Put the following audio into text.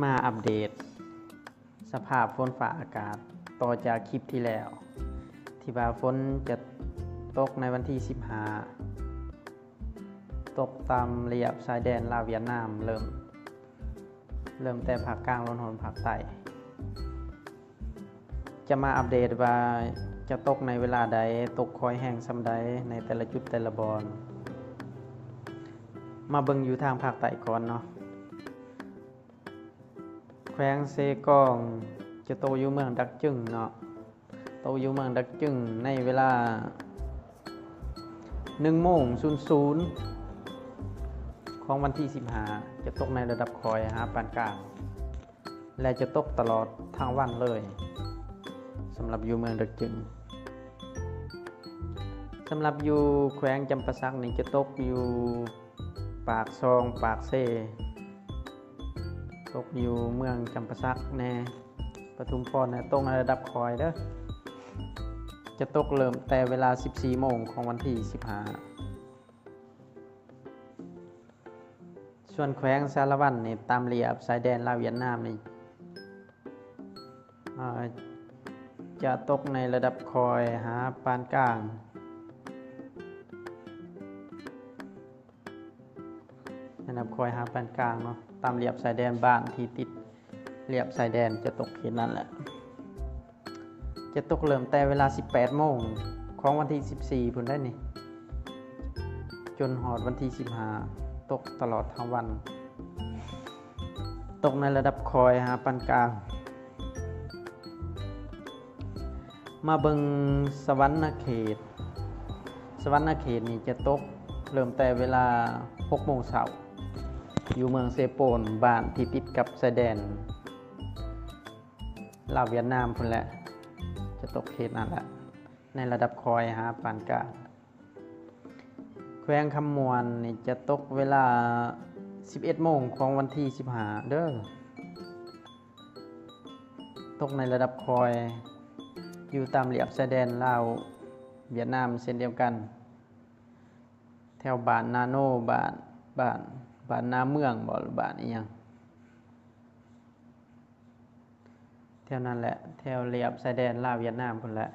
ມາອັບເດດສະພາບຝົນຟ້າອາກາດຕໍ່ຈາກຄລິບທີ່ແລ້ວ ທີ່ວ່າຝົນຈະຕົກໃນວັນທີສິບຫ້າ ຕົກຕາມລະຍະຊາຍແດນລາວຫວຽດນາມ ເລີ່ມ ເລີ່ມແຕ່ພາກກາງລົງຮອດພາກໃຕ້. ຈະມາອັບເດດວ່າຈະຕົກໃນເວລາໃດ, ຕົກຄ່ອຍແຮງສ່ຳໃດໃນແຕ່ລະຈຸດແຕ່ລະບ່ອນ. ມາເບິ່ງຢູ່ທາງພາກໃຕ້ກ່ອນເນາະ. ແຂວງເຊກອງ ຈະຕົກຢູ່ເມືອງດັກຈຶງເນາະ, ຕົກຢູ່ເມືອງດັກຈຶງໃນເວລາໜຶ່ງໂມງສູນສູນຂອງວັນທີສິບຫ້າ ຈະຕົກໃນລະດັບຄ່ອຍຫາປານກາງ ແລະ ຈະຕົກຕະຫຼອດທັງວັນເລີຍ ສຳລັບຢູ່ເມືອງດັກຈຶງ. ສຳລັບຢູ່ແຂວງຈຳປາສັກນີ້ ຈະຕົກຢູ່ປາກຊ່ອງ, ປາກເຊ, ຕົກຢູ່ເມືອງຈຳປາສັກແດ່, ປະທຸມພອນແດ່, ຕົກໃນລະດັບຄ່ອຍເດີ້. ຈະຕົກເລີ່ມແຕ່ເວລາສິບສີ່ໂມງຂອງວັນທີສິບຫ້າ. ສ່ວນແຂວງສາລະວັນນີ້ ຕາມລຽບຊາຍແດນລາວຫວຽດນາມນີ້ ອາ ຈະຕົກໃນລະດັບຄ່ອຍຫາປານກາງ, ລະດັບຄ່ອຍຫາປານກາງເນາະ, ຕາມລຽບຊາຍແດນບ້ານທີ່ຕິດລຽບຊາຍແດນຈະຕົກເຂດນັ້ນແຫຼະ. ຈະຕົກເລີ່ມແຕ່ເວລາສິບແປດໂມງຂອງວັນທີສິບສີ່ພຸ້ນໄດ໋ນີ້ ຈົນຮອດວັນທີສິບຫ້າ ຕົກຕະຫຼອດທັງວັນ, ຕົກໃນລະດັບຄ່ອຍຫາປານກາງ. ມາເບິ່ງສະຫວັນນະເຂດ. ສະຫວັນນະເຂດນີ້ຈະຕົກເລີ່ມແຕ່ເວລາຫົກໂມງເຊົ້າ ຢູ່ເມືອງເຊໂປນ, ບ້ານທີ່ຕິດກັບຊາຍແດນລາວຫວຽດນາມພຸ້ນແຫຼະ, ຈະຕົກເຂດນັ້ນແຫຼະ ໃນລະດັບຄ່ອຍຫາປານກາງ. ແຂວງຄຳມ່ວນນີ້ຈະຕົກເວລາສິບເອັດໂມງຂອງວັນທີສິບຫ້າເດີ້, ຕົກໃນລະດັບຄ່ອຍ ຢູ່ຕາມລຽບຊາຍແດນລາວຫວຽດນາມເຊັ່ນດຽວກັນ, ແຖວບ້ານນາໂນ, ບ້ານ ບ້ານ ບ້ານນາເມືອງບໍ ຫຼື ບ້ານອີ່ຫຍັງ ແຖວນັ້ນແຫຼະ, ແຖວລຽບຊາຍແດນລາວຫວຽດນາມພຸ້ນແຫຼະ.